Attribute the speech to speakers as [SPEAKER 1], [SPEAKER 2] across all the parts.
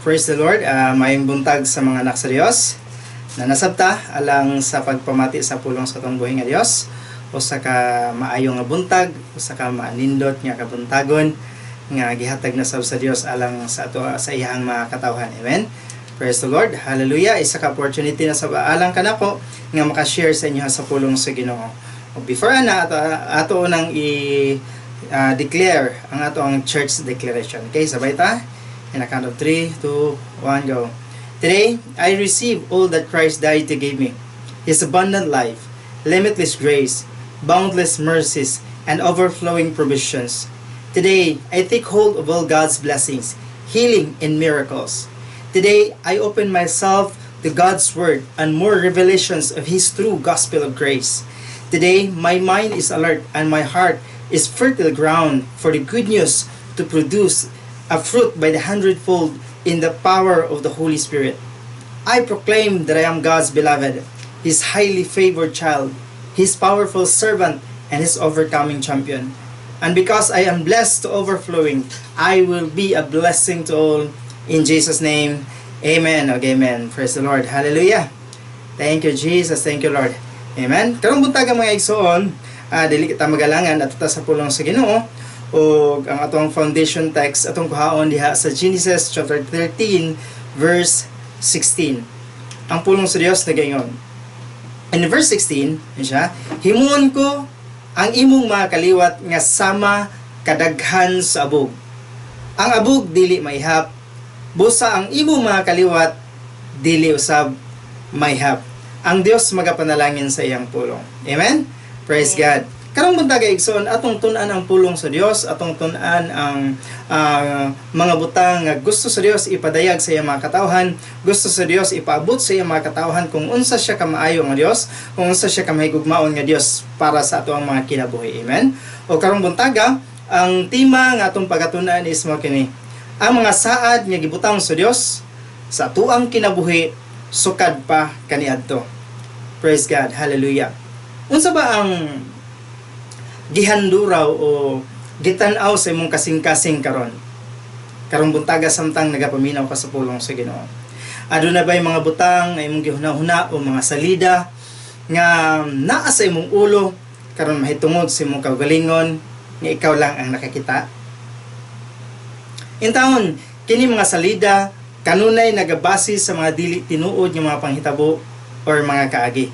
[SPEAKER 1] Praise the Lord. Maayong buntag sa mga anak sa Dios. Na nasabta alang sa pagpamati sa pulong sa atong buhi nga Dios. Usa ka maayo nga buntag, usa ka manindot nga kabuntagon nga gihatag na sab sa Dios alang sa ato, sa iyang mga katawhan. Amen. Praise the Lord. Hallelujah. Isa ka opportunity na sa alang kanako nga maka-share sa inyo sa pulong sa Ginoo. Before ana, ato nang i declare ang ato ang church declaration. Okay, sabay ta. In a count of 3, 2, 1, go. Today, I receive all that Christ died to give me: His abundant life, limitless grace, boundless mercies, and overflowing provisions. Today, I take hold of all God's blessings, healing, and miracles. Today, I open myself to God's Word and more revelations of His true gospel of grace. Today, my mind is alert and my heart is fertile ground for the good news to produce a fruit by the hundredfold in the power of the Holy Spirit. I proclaim that I am God's beloved, His highly favored child, His powerful servant, and His overcoming champion. And because I am blessed to overflowing, I will be a blessing to all. In Jesus' name, amen. Okay, amen. Praise the Lord. Hallelujah. Thank you, Jesus. Thank you, Lord. Amen. Karong buntag, mga igsoon, dili kita magalangan at sa pulong sa Ginoo, ug ang atong foundation text atong kuhaon diha sa Genesis chapter 13 verse 16. Ang pulong sa Dios nagaingon. In verse 16, yun siya, "Himuon ko ang imong mga kaliwat nga sama kadaghan sa abog. Ang abog dili maihap, busa ang imong mga kaliwat dili usab maihap." Ang Dios magapanalangin sa iyang pulong. Amen? Praise God. Karong buntag, igsoon, atong tun-an ang pulong sa Dios, atong tun-an ang mga butang nga gusto sa Dios ipadayag sa iyang mga katawhan, gusto sa Dios ipaabot sa iyang mga katawhan kung unsa siya kamaayo nga Dios, kung unsa siya kamahigugmaon nga Dios para sa ato ang mga kinabuhi. Amen. O karong buntaga, ang tema nga atong pagatun-an is mao kini: ang mga saad nga gibutang sa Dios sa atuang kinabuhi sukad pa kaniadto. Praise God. Hallelujah. Unsa ba ang gihanduraw o gitan-aw sa imong kasing-kasing karon? Karong buntaga, samtang nagapaminaw ka sa pulong sa Ginoo. Aduna ba mga butang nga imong gihuna-huna o mga salida nga naa sa imong ulo karon mahitungod sa imong kaugalingon nga ikaw lang ang nakakita? Intawon, kini mga salida kanunay nagabase sa mga dili tinuod nga mga panghitabo or mga kaagi.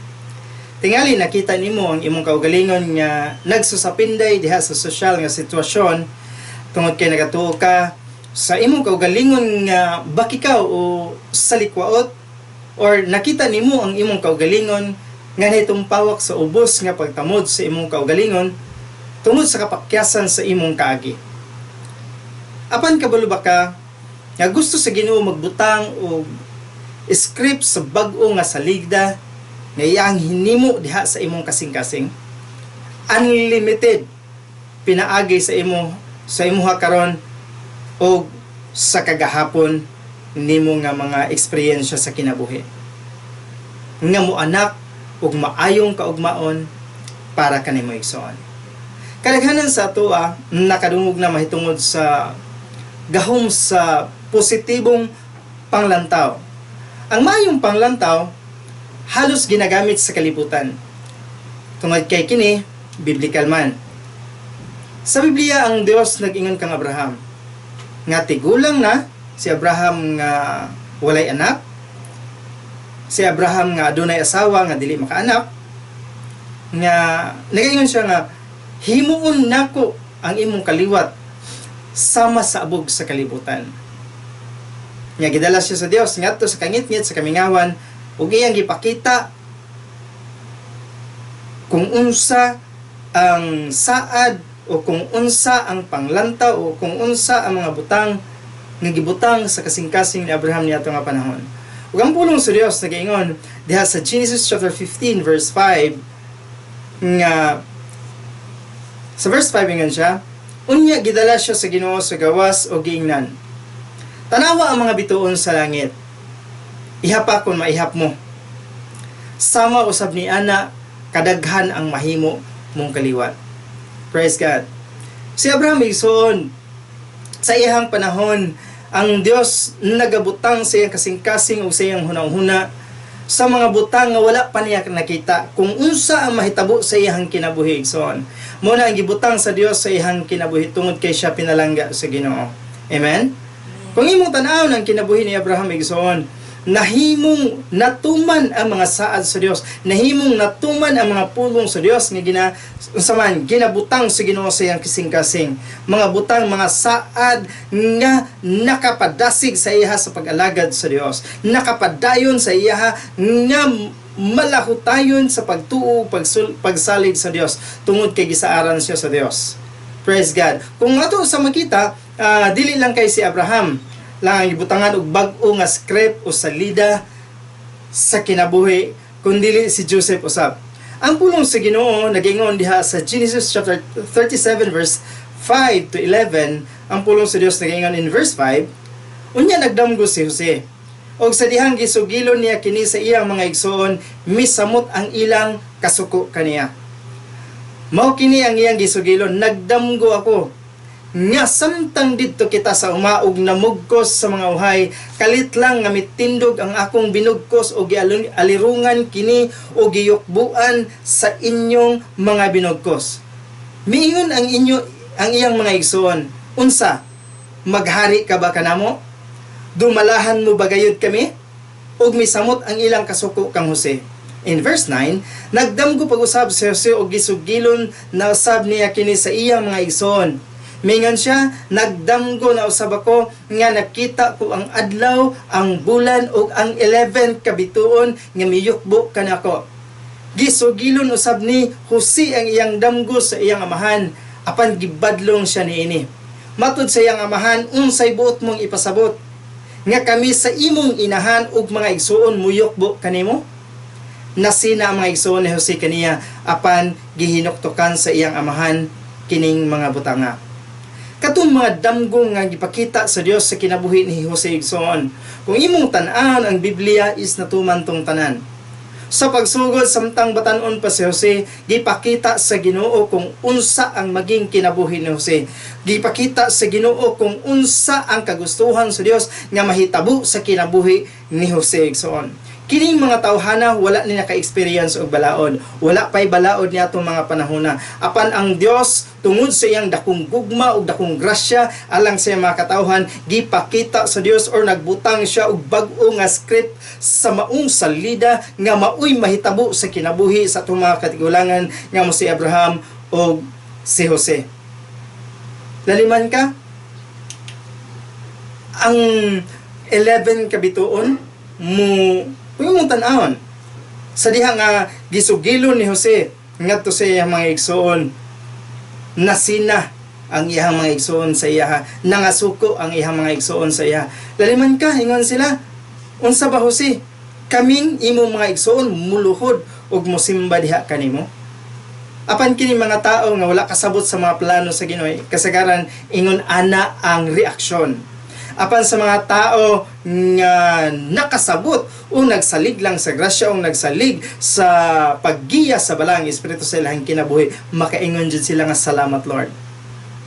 [SPEAKER 1] Tingali nakita nimo ang imong kaugalingon nga nagsusapinday diha sa sosyal nga sitwasyon tungod kay nagatuo ka sa imong kaugalingon nga bakikaw o salikwaot, or nakita nimo ang imong kaugalingon nga nahitumpawak sa ubos nga pagtamod sa imong kaugalingon tungod sa kapakyasan sa imong kaagi. Apan kabalo ba ka nga gusto sa Ginoo magbutang og script sa bag-o nga salida nga iyang hinimo diha sa imong kasing-kasing, unlimited pinaagi sa imo, sa imuha karon o sa kagahapon nimo nga mga eksperyensya sa kinabuhi, nga moanak og maayong kaugmaon para kanimo, igsoon? Kadaghanan sa atoa nakadungog na mahitungod sa gahom sa positibong panglantaw. Ang maayong panglantaw halos ginagamit sa kalibutan tungod kay kini biblical man. Sa Biblia, ang Dios nag-ingon kang Abraham nga tigulang na si Abraham nga walay anak, si Abraham nga adunay asawa nga dili makaanak, nga nagaingon siya nga himuon nako ang imong kaliwat sama sa abog sa kalibutan. Nga gidala siya sa Dios ngadto sa kangitngit sa kamingawan ug iyang gipakita kung unsa ang saad o kung unsa ang panglantaw o kung unsa ang mga butang nga gibutang sa kasing-kasing ni Abraham niadto nga panahon. Ug ang pulong sa Dios nagaingon diha sa Genesis chapter 15 verse 5, nga sa verse 5 ingon siya, "Unya gidala siya sa Ginoo sa gawas o giingnan, 'Tanawa ang mga bituon sa langit. Ihapa kung maihap mo. Sama usab ni ana kadaghan ang mahimo mong kaliwat.'" Praise God. Si Abraham, igsoon, sa iyang panahon Ang Dios nagabutang sa iyang kasing-kasing ug sa iyang hunahuna sa mga butang nga wala pa niya nakita kung unsa ang mahitabo sa iyang kinabuhi, igsoon. Mo na ang gibutang sa Dios sa iyang kinabuhi tungod kay siya pinalangga sa Ginoo. Amen. Kung imong tan-awon ang kinabuhi ni Abraham, igsoon, nahimong natuman ang mga saad sa Dios, nahimong natuman ang mga pulong sa Dios nga gina unsa man ginabutang sa Ginoo sa iyang kasing-kasing. Mga butang, mga saad nga nakapadasig sa iya sa pag-alagad sa Dios, nakapadayon sa iya nga malahutayon sa pagtuo, pagsalig sa Dios tungod kay gisaaran siya sa Dios. Praise God. Kung ato sa makita, dili lang kay si Abraham lang ang gibutangan og bag-o nga script o salida sa kinabuhi, kundili si Joseph usab. Ang pulong sa Ginoo nagingon diha sa Genesis chapter 37 verse 5 to 11. Ang pulong sa Dios nagingon in verse 5, "Unya nagdamgo si Jose. Og sa dihang gisugilon niya kini sa iyang mga igsoon, misamot ang ilang kasuko kaniya. Mao kini ang iyang gisugilon: 'Nagdamgo ako nga samtang didto kita sa uma ug namugkos sa mga uhay, kalit lang nga mitindog ang akong binugkos o gialirungan kini o giyukbuan sa inyong mga binugkos.' Miingon ang iyang mga igsoon, 'Unsa, maghari ka ba kanamo? Dumalahan mo ba gayud kami?' Ug misamot ang ilang kasuko kang Jose." In verse 9, "Nagdamgo pag-usab si Jose og gisugilon na usab niya kini sa iyang mga igsoon. Mingon siya, 'Nagdamgo na usab ako nga nakita ko ang adlaw, ang bulan ug ang 11 ka bituon nga miyukbo kanako.' Gisugilon usab ni Jose ang iyang damgo sa iyang amahan, apan gibadlong siya niini. Matud sa iyang amahan, 'Unsay buot mong ipasabot? Nga kami sa imong inahan ug mga igsuon muyukbo kanimo?' Nasina ang mga igsuon ni Jose kaniya, apan gihinuktukan sa iyang amahan kining mga butanga." Katong mga damgong nga gipakita sa Dios sa kinabuhi ni Jose, igsoon. Kung imong tan-an ang Biblia is natuman tong tanan. Sa pagsugod, samtang batanon pa si Jose, gipakita sa Ginoo kung unsa ang maging kinabuhi ni Jose. Gipakita sa Ginoo kung unsa ang kagustuhan sa Dios nga mahitabo sa kinabuhi ni Jose, igsoon. Kining mga tawhana wala ni naka-experience og balaod. Wala pay balaod niya atong mga panahona. Apan ang Dios, tungod sa iyang dakong gugma ug dakong grasya alang sa iyang mga katawhan, gipakita sa Dios or nagbutang siya og bag-o nga script sa maong salida nga maoy mahitabo sa kinabuhi sa atong mga katigulangan nga mo si Abraham o si Jose. Laliman ka, ang 11 kabituon mo, kung imong tan-awon sa diha nga gisugilon ni Jose ngadto sa iyang mga igsoon, nasina ang iyang mga igsoon sa iya, nangasuko ang iyang mga igsoon sa iya. Laliman ka, ingon sila, "Unsa ba, Jose, kaming imong mga igsoon muluhod ug mosimba diha kanimo?" Apan kini mga tao nga wala kasabot sa mga plano sa Ginoo, kasagaran ingon ana ang reaksyon. Apan sa mga tao nga nakasabot o nagsalig lang sa grasya o nagsalig sa paggiya sa Balaang Espiritu sa ilang kinabuhi, makaingon jud sila nga, "Salamat, Lord."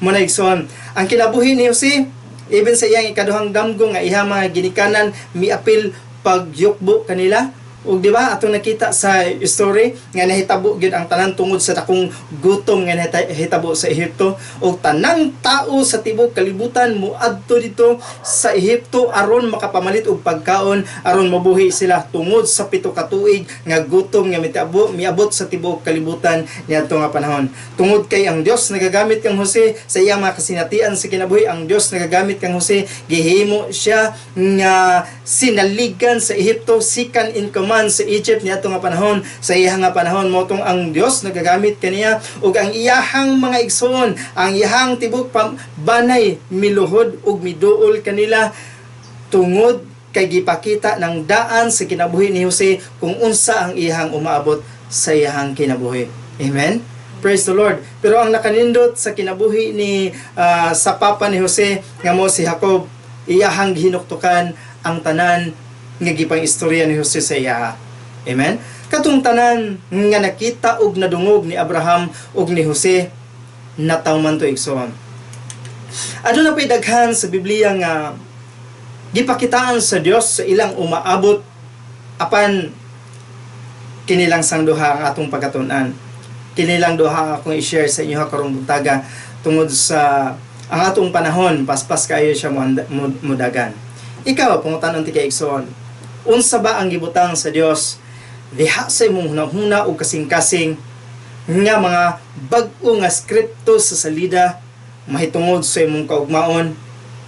[SPEAKER 1] Muna, igsoon, ang kinabuhi ni Jose, even sa iyang ikaduhang damgo nga iyang mga ginikanan miapil pagyukbo kanila. Ug di ba atong nakita sa story nga nahitabo gyud ang tanan tungod sa dakong gutom nga nahitabo sa Ehipto, ug tanang tao sa tibuok kalibutan moadto dito sa Ehipto aron makapamalit og pagkaon aron mabuhi sila tungod sa 7 ka tuig nga gutom nga miabot sa tibuok kalibutan niadto nga panahon. Tungod kay ang Dios nagagamit kang Jose sa iyang mga kasinatian sa kinabuhi, ang Dios nagagamit kang Jose, gihimo siya nga sinaligan sa Ehipto, second in command sa Egypt niadto nga panahon. Sa iyang nga panahon, mo tong ang Dios nagagamit kaniya ug ang iyahang mga igsoon, ang iyahang tibok banay miluhod ug miduol kanila tungod kay gipakita ng daan sa kinabuhi ni Jose kung unsa ang iyahang umaabot sa iyahang kinabuhi. Amen. Praise the Lord. Pero ang nakanindot sa kinabuhi ni sa papa ni Jose nga mo si Jacob, iyahang gihinuktukan ang tanan nga gipang istorya ni Jose sa iya. Amen. Katong tanan nga nakita og nadungog ni Abraham ug ni Jose, nataw man to, igsoon. Aduna pay daghan sa Biblia nga Gipakitaan sa Dios sa ilang umaabot, apan kinilang sang duha ang atong pagkatun-an. Kinilang duha ang akong i-share sa inyo karong buntaga tungod sa ang atong panahon paspas kayo siya mudagan. Ikaw, pangutan-on tika, igsoon, unsa ba ang gibutang sa Dios diha sa imong hunahuna o kasing-kasing nga mga bag-o nga skripto sa salida mahitungod sa imong kaugmaon,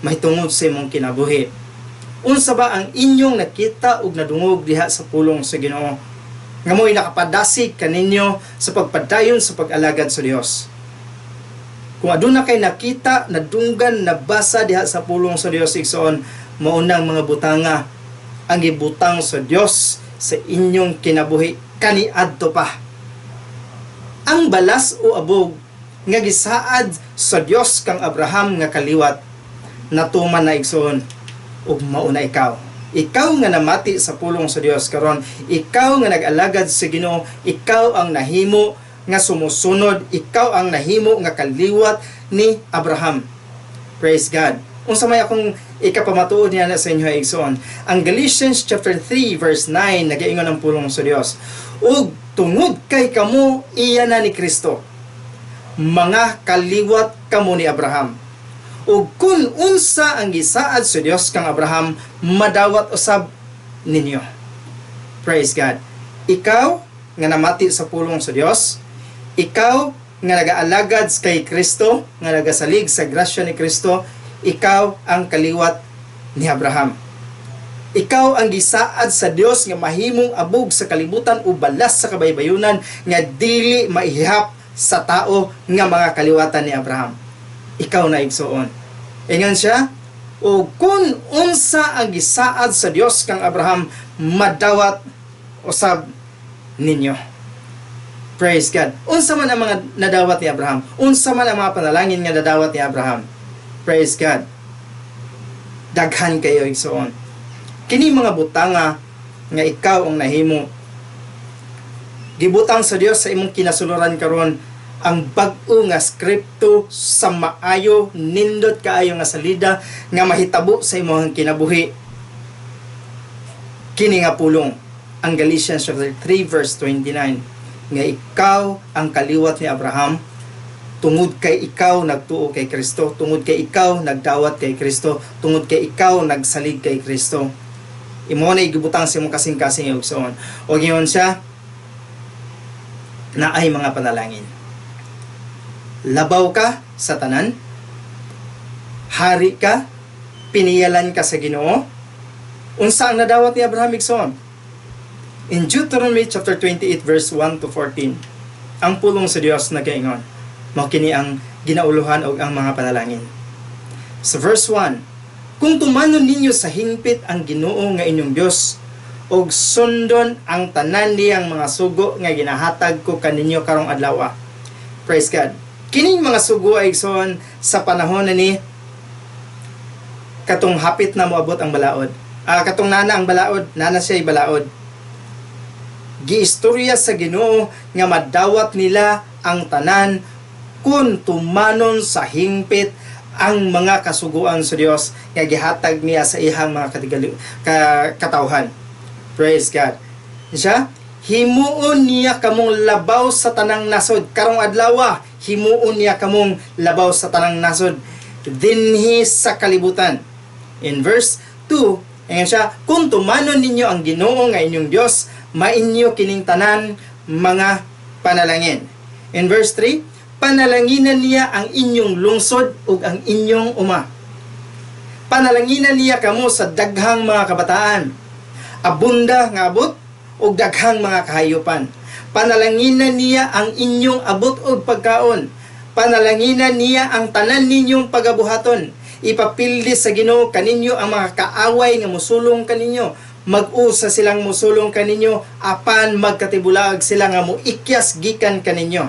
[SPEAKER 1] mahitungod sa imong kinabuhi? Unsa ba ang inyong nakita ug nadungog diha sa pulong sa Ginoo nga mo'y nakapadasig kaninyo sa pagpadayon sa pag-alagad sa Dios? Kung aduna kay nakita, nadunggan, nabasa diha sa pulong sa Dios, igsoon, maunang mga butanga ang gibutang sa Dios sa inyong kinabuhi kaniadto pa. Ang balas o abog nga gisaad sa Dios kang Abraham nga kaliwat, natuman na, igsoon, ug mauna ikaw. Ikaw nga namati sa pulong sa Dios karon, ikaw nga nag-alagad sa Ginoo, ikaw ang nahimo nga sumusunod, ikaw ang nahimo nga kaliwat ni Abraham. Praise God. Unsa may akong ikapamatuod niya na sa inyo, igsoon? Ang Galatians chapter 3 verse 9, nagaingon ang pulong sa Dios: "Ug tungod kay kamo iya na ni Kristo, mga kaliwat kamo ni Abraham. Ug kun unsa ang gisaad sa Dios kang Abraham, madawat usab ninyo." Praise God. Ikaw nga namati sa pulong sa Dios, ikaw nga nagaalagad kay Kristo, nga nagasalig sa grasya ni Kristo, ikaw ang kaliwat ni Abraham. Ikaw ang gisaad sa Dios nga mahimong abog sa kalibutan o balas sa kabaybayunan nga dili maihap sa tao nga mga kaliwatan ni Abraham. Ikaw na, igsoon. Ingon siya, "O kung unsa ang gisaad sa Dios kang Abraham, madawat usab ninyo." Praise God. Unsa man ang mga nadawat ni Abraham? Unsa man ang mga panalangin nga nadawat ni Abraham? Praise God. Daghan kayo, igsoon. Kini mga butanga nga ikaw ang nahimo. Gibutang sa Dios sa imong kinasuluran karon ang bag-o nga skripto sa maayo, nindot kaayo nga salida nga mahitabo sa imong kinabuhi. Kini nga pulong, ang Galatians chapter 3 verse 29, nga ikaw ang kaliwat ni Abraham tungod kay ikaw nagtuo kay Kristo, tungod kay ikaw nagdawat kay Kristo, tungod kay ikaw nagsalig kay Kristo. Imo na igibutang sa imong kasing-kasing, igsoon. O ingon siya, naay mga panalangin. Labaw ka sa tanan, hari ka, piniyalan ka sa Ginoo. Unsa ang nadawat ni Abraham, igsoon? In Deuteronomy chapter 28 verse 1 to 14, ang pulong sa Dios nagaingon, mao kini ang ginauluhan og ang mga panalangin. Sa verse 1, "Kung tumanon ninyo sa hingpit ang Ginoo nga inyong Dios ug sundon ang tanan niyang mga sugo nga ginahatag ko kaninyo karong adlaw." Praise God. Kining mga sugo ay, igsoon, sa panahon na ni katong hapit na moabot ang balaod. Katong nana ang balaod, nana siya balaod. Giistorya sa Ginoo nga madawat nila ang tanan kung tumanon sa hingpit ang mga kasuguan sa Dios nga gihatag niya sa iyang mga katawhan. Praise God. Siya, himuon niya kamong labaw sa tanang nasod karong adlaw, himuon niya kamong labaw sa tanang nasod dinhi sa kalibutan. In verse 2, ingon siya, "Kung tumanon ninyo ang Ginoo nga inyong Dios, mainyo kining tanan mga panalangin." In verse 3, "Panalanginan niya ang inyong lungsod ug ang inyong uma. Panalanginan niya kamo sa daghang mga kabataan, abunda nga abot ug daghang mga kahayupan. Panalanginan niya ang inyong abot ug pagkaon. Panalanginan niya ang tanan ninyong pagabuhaton. Ipapildi sa Ginoo kaninyo ang mga kaaway nga musulong kaninyo. Mag-usa silang musulong kaninyo, apan magkatibulag sila nga muikyas gikan kaninyo.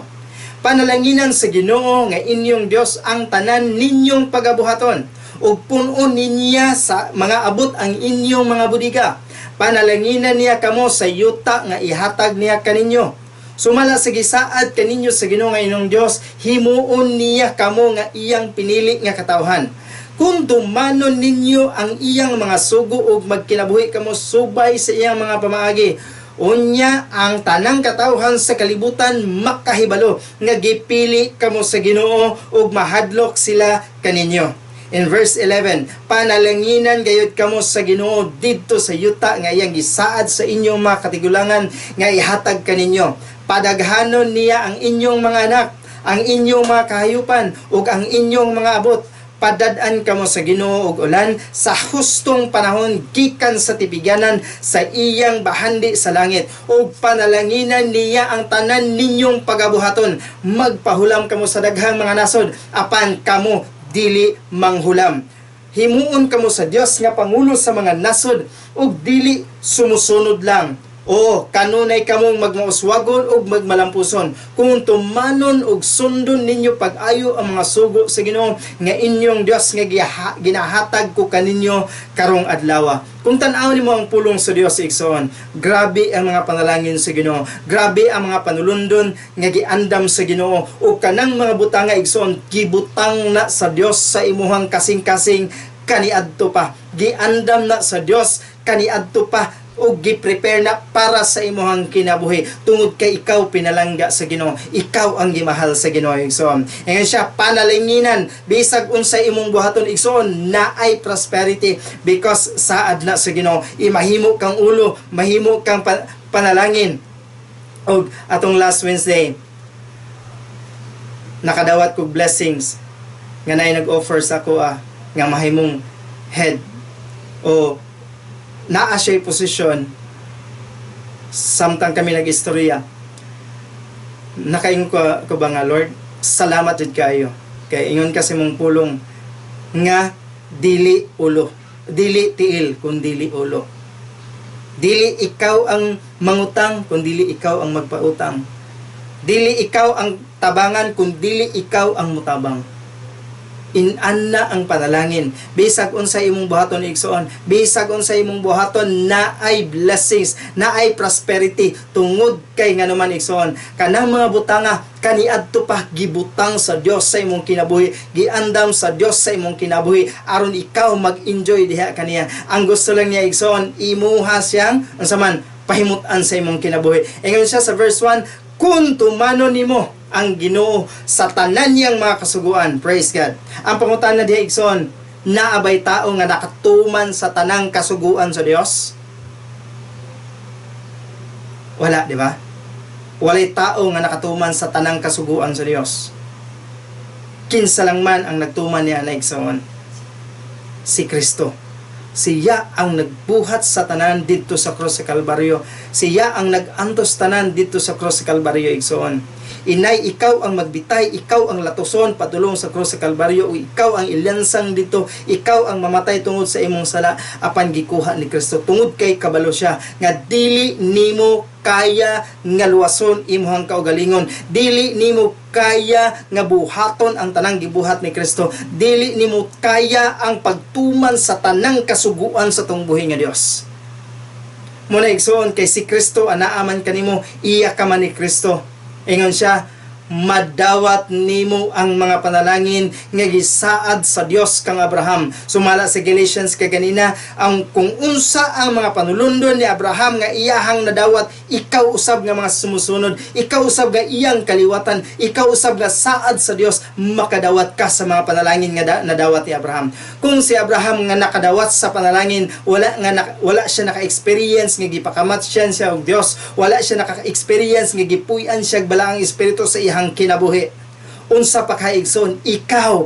[SPEAKER 1] Panalanginan sa Ginoo nga inyong Dios ang tanan ninyong pagabuhaton ug punon niya sa mga abot ang inyong mga budiga. Panalanginan niya kamo sa yuta nga ihatag niya kaninyo. Sumala sa gisaad kaninyo sa Ginoo nga inyong Dios, himuon niya kamo nga iyang pinili nga katawhan." Kung tumanon ninyo ang iyang mga sugo ug magkinabuhi kamo subay sa iyang mga pamaagi, unya ang tanang katawhan sa kalibutan makahibalo nga gipili kamo sa Ginoo ug mahadlok sila kaninyo. In verse 11, panalanginan gayud kamo sa Ginoo didto sa yuta nga iyang gisaad sa inyong mga katigulangan nga ihatag kaninyo. Padaghanon niya ang inyong mga anak, ang inyong mga kahayupan ug ang inyong mga abot. Padad-an kamo sa Ginoo og ulan sa hustong panahon gikan sa tipiganan sa iyang bahandi sa langit, ug panalanginan niya ang tanan ninyong pagabuhaton. Magpahulam kamo sa daghang mga nasod, apan kamo dili manghulam. Himuon kamo sa Dios nga pangulo sa mga nasod ug dili sumusunod lang. O kanunay kamong magmauswagon ug magmalampuson kung tumanon ug sundon ninyo pag-ayo ang mga sugo sa Ginoo nga inyong Dios nga ginahatag ko kaninyo karong adlaw. Kung tan-aw nimo ang pulong sa Dios, igsoon, grabe ang mga panalangin sa Ginoo, grabe ang mga panulundon nga giandam sa Ginoo, ug kanang mga butanga, igsoon, gibutang na sa Dios sa imuhang kasing-kasing kaniadto pa. Giandam na sa Dios kaniadto pa o gi-prepare na para sa imuhang kinabuhi tungod kay ikaw pinalangga sa Ginoo, ikaw ang gimahal sa Ginoo, igsoon. Ingon siya, panalanginan bisag unsa imong buhaton, igsoon, naay prosperity because saad na sa Ginoo. Imahimo kang ulo, mahimo kang panalangin. Og atong last Wednesday, nakadawat kog blessings nga naay nag-offer sa ako nga mahimong head o naa siya posisyon. Samtang kami nag-istorya, nakaingon ko ba nga, "Lord, salamat jud kaayo kay ingon kasi mong pulong nga dili ulo, dili tiil kun dili ulo, dili ikaw ang mangutang kun dili ikaw ang magpautang, dili ikaw ang tabangan kun dili ikaw ang mutabang." Inanna ang panalangin. Bisag unsa imong buhaton, igsoon, bisag unsa imong buhaton, naay blessings, naay prosperity tungod kay nganuman, igsoon, kanang mga butanga kaniadto pa gibutang sa Dios sa imong kinabuhi, giandam sa Dios sa imong kinabuhi aron ikaw mag-enjoy diha kaniya. Ang gusto lang niya, igsoon, imuha siyang unsa man pahimutan sa imong kinabuhi. Ingon siya sa verse 1, kung tumanon nimo ang Ginoo sa tanan niyang mga kasuguan. Praise God. Ang pangutana diha, igsoon, naa bay tao nga nakatuman sa tanang kasuguan sa Dios? Wala, di ba? Walay tao nga nakatuman sa tanang kasuguan sa Dios. Kinsa lang man ang nagtuman niya na, igsoon? Si Kristo. Siya ang nagbuhat sa tanan didto sa cross sa Kalbaryo. Siya ang nag-antos tanan didto sa cross sa Kalbaryo, igsoon. Inay ikaw ang magbitay, ikaw ang latuson padulong sa cross sa Kalbaryo, o ikaw ang ilansang dito, ikaw ang mamatay tungod sa imong sala, apan gikuha ni Kristo tungod kay kabalo siya nga dili nimo kaya nga luwason imuhang kaugalingon, dili nimo kaya nga buhaton ang tanang gibuhat ni Kristo, dili nimo kaya ang pagtuman sa tanang kasuguan sa tong buhi nga Dios. Muna, igsoon, kay si Kristo anaa man kanimo, iya ka man ni Kristo. Ingon siya, madawat nimo ang mga panalangin nga gisaad sa Dios kang Abraham. Sumala sa Galatians kaganina, ang kung unsa ang mga panulundon ni Abraham nga iyahang nadawat, ikaw usab nga mga sumusunod, ikaw usab nga iyang kaliwatan, ikaw usab nga saad sa Dios, makadawat ka sa mga panalangin nga nadawat ni Abraham. Kung si Abraham nga nakadawat sa panalangin, wala siya naka-experience nga gipakamat siya siya og Dios, wala siya naka-experience nga gipuy-an siya balaang espiritu sa iyang kinabuhi, unsa pa ka, igsoon, ikaw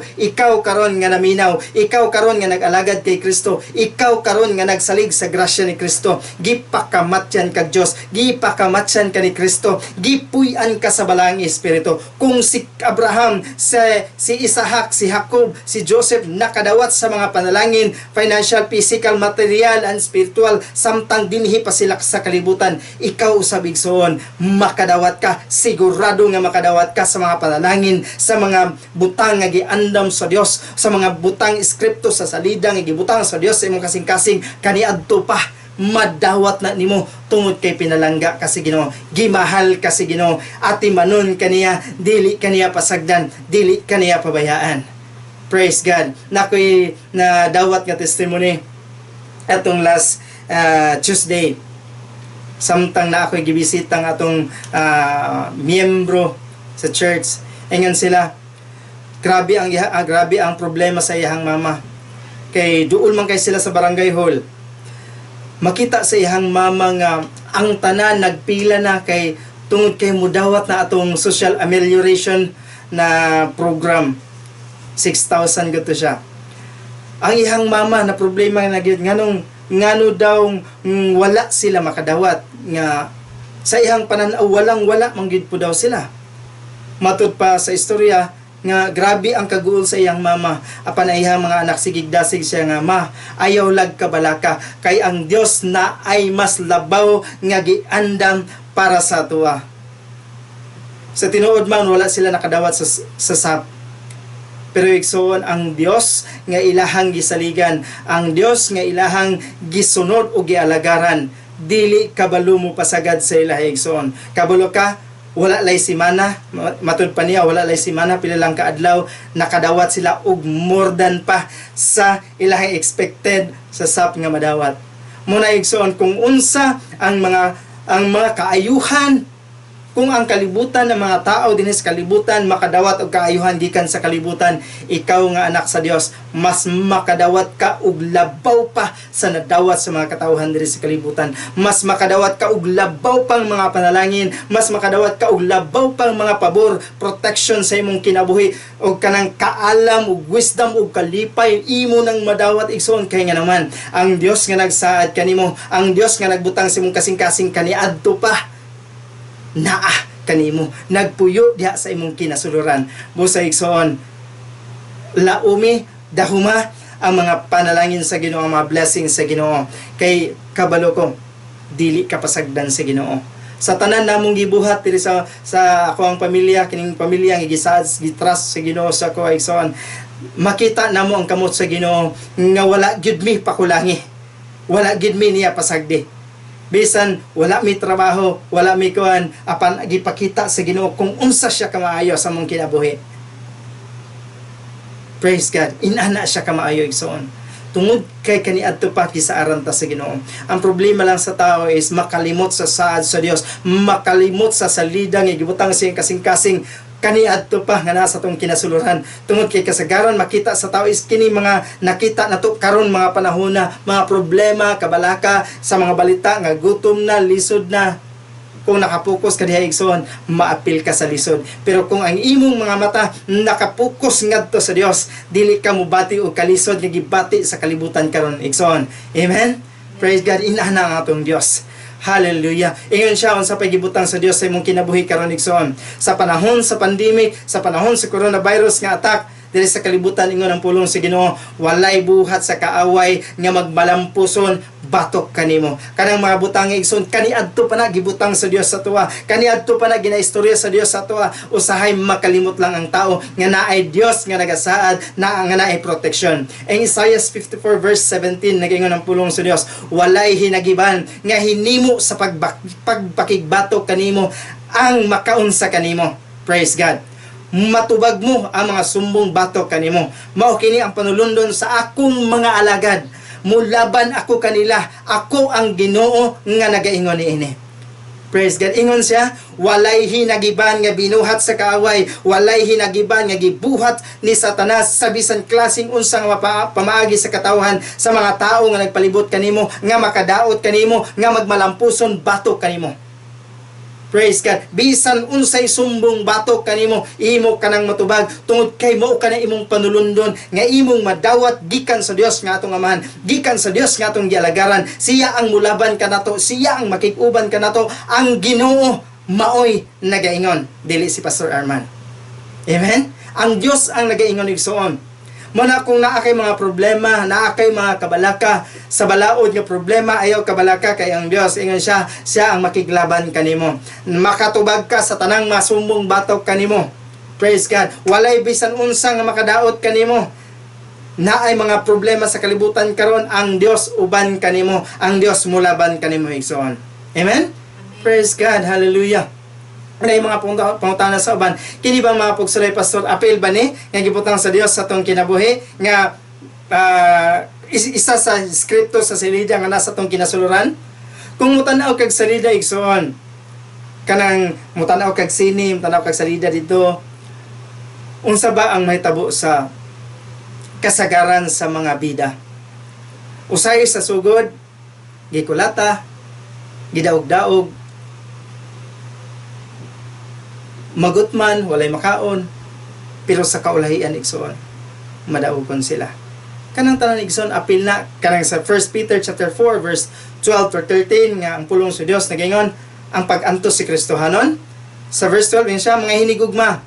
[SPEAKER 1] karon nga naminaw, ikaw karon nga nag-alagad kay Kristo, ikaw karon nga nagsalig sa grasya ni Kristo, gipakamatyan kag Dios, gipakamatyan ka ni Kristo, gipuy-an ka sa balaang espiritu. Kung si Abraham, si Isaac, si Jacob, si Joseph nakadawat sa mga panalangin, financial, physical, material, and spiritual, samtang dinhi pa sila sa kalibutan, ikaw usab, igsoon, makadawat ka, sigurado nga makadawat ka sa mga panalangin, sa mga butang nga giandam sa Dios, sa mga butang iskripto sa salida nga gibutang sa Dios sa imong kasing-kasing kaniadto pa, madawat na nimo tungod kay pinalangga ka sa Ginoo, gimahal ka sa Ginoo, atimanon kaniya, dili kaniya pasagdan, dili kaniya pabayaan. Praise God. Naa ko'y nadawat nga testimony atong last Tuesday, samtang naa ako'y gibisita ang atong miyembro sa church. Ingon sila, grabe ang problema sa iyang mama kay duol man kay sila sa barangay hall. Makita sa iyang mama nga ang tanan nagpila na kay tungod kay mudawat na atong social amelioration na program. 6,000 gato siya. Ang iyang mama na problema na gyud nganong ngano daw wala sila makadawat, nga sa iyang pananaw walang wala man gyud po daw sila. Matud pa sa istorya nga grabe ang kaguol sa iyang mama, apan ang iyang mga anak sigig dasig siya nga, "Ma, ayaw lag kabalaka kay ang Dios na ay mas labaw nga giandam para sa atoa." Sa tinuod man, wala sila nakadawat sa SAP, pero igsoon, ang Dios nga ilahang gisaligan, ang Dios nga ilahang gisunod o gialagaran, dili kabalo mo pasagad sa ilaha, igsoon. Kabalo ka, wala lay simana, matud pa niya, wala lay simana, pila lang kaadlaw, nakadawat sila og more than pa sa ilahang expected sa SAP nga madawat. Muna igsoon, kung unsa ang mga kaayuhan, kung ang kalibutan ng mga tao dinhi sa kalibutan makadawat og kaayuhan gikan sa kalibutan, ikaw nga anak sa Dios, mas makadawat ka og labaw pa sa nadawat sa mga katawhan diri sa kalibutan. Mas makadawat ka og labaw pang mga panalangin, mas makadawat ka og labaw pang mga pabor, protection sa imong kinabuhi og kanang kaalam ug wisdom ug kalipay imo nang madawat, igsoon, kay nga naman ang Dios nga nagsaad kanimo, ang Dios nga nagbutang sa imong kasing-kasing kaniadto pa, naa kanimo, nagpuyo diha sa imong kinasuluran. Busa igsoon, laumi, dahuma ang mga panalangin sa Ginoo, ang mga blessings sa Ginoo, kay kabalo ko dili ka pasagdan sa Ginoo. Sa tanan namong gibuhat diri sa ako ang pamilya, kining pamilya nga gisaad, gitrust sa Ginoo sa ako, igsoon, makita namo ang kamot sa Ginoo nga wala gyud mi pakulangi, wala gyud mi niya pasagdi. Bisan wala mi trabaho, wala mi kuan, apan gipakita sa Ginoo kung unsa siya kamaayo sa among kinabuhi. Praise God. Inana siya kamaayo, igsoon. Tungod kay kaniadto pa gisaaran ta sa Ginoo. Ang problema lang sa tao is makalimot sa saad sa Dios, makalimot sa salida nga gibutang sa iyang kasing-kasing kaniadto pa nga nasa atong kinasuluran. Tungod kay kasagaran makita sa tao is kini mga nakita nato karon mga panahon na mga problema, kabalaka sa mga balita nga gutom na, lisod na. Kung nakapokus ka diha, igsoon, maapil ka sa lisod. Pero kung ang imong mga mata nakapokus ngadto sa Dios, dili ka mobati og kalisod nga gibati sa kalibutan karon, igsoon. Amen. Praise God. Inana ang atong Dios. Hallelujah. Ingon siya, unsa pay gibutang sa Dios sa imong kinabuhi karon, igsoon? Sa panahon sa pandemic, sa panahon sa coronavirus nga attack diri sa kalibutan, ingon ang pulong sa Ginoo, walay buhat sa kaaway nga magmalampuson batok kanimo. Kanang mga butang, igsoon, kaniadto pa na gibutang sa Dios sa atoa. Kaniadto pa na ginaistorya sa Dios sa atoa. Usahay makalimot lang ang tao nga naay Dios nga nagasaad na nga naay protection. Ang Isaiah 54 verse 17, nagaingon ang pulong sa Dios, "Walay hinagiban nga hinimo sa pagpakigbatok kanimo ang makaunsa kanimo." Praise God. Matubag mo ang mga sumbong batok kanimo. "Mao kini ang panulundon sa akong mga alagad. Mulaban ako kanila. Ako ang Ginoo nga nagaingon niini." Praise God. Ingon siya, walay hinagiban nga binuhat sa kaaway, walay hinagiban nga gibuhat ni Satanas sa bisan klaseng unsa nga pamaagi sa katawhan, sa mga tao nga nagpalibot kanimo, nga makadaot kanimo, nga magmalampuson batok kanimo. Praise God. Bisan unsay sumbong batok kanimo, imo kanang matubag tungod kay mao kana imong panulundon nga imong madawat gikan sa Dios nga atong Amahan, gikan sa Dios nga atong gialagaran. Siya ang mulaban kanato, siya ang makig-uban kanato, ang Ginoo maoy nagaingon, dili si Pastor Arman. Amen? Ang Dios ang nagaingon, igsoon. Muna kung naa kay mga problema, naa kay mga kabalaka, sa balaod nga problema, ayaw kabalaka kay ang Dios, ingon siya, siya ang makiglaban kanimo. Makatubag ka sa tanang masumbong batok kanimo. Praise God. Walay bisan unsa nga makadaot kanimo. Naay mga problema sa kalibutan karon, ang Dios uban kanimo, ang Dios mulaban kanimo, igsoon. Amen? Praise God. Hallelujah. Na yung mga pangutana sa uban, kini ba mga pugsulay, Pastor, apil ba ni nga gibutang sa Dios sa atong kinabuhi nga isa sa skripto sa silida nga nasa atong kinasuluran? Kung mutan-aw kag salida, igsoon, kanang mutan-aw kag sini, mutan-aw kag salida dito, unsa ba ang mahitabo sa kasagaran sa mga bida? Usay sa sugod, gikulata, gidaog-daog, magutman, walay makaon, pero sa kaulahian, igsoon, madaugon sila. Kanang tanan, igsoon, apil na kanang sa 1 Peter chapter 4 verse 12 to 13 nga ang pulong sa Dios nagaingon ang pag-antos si Kristohanon. Sa verse 12 yun siya, "Mga hinigugma,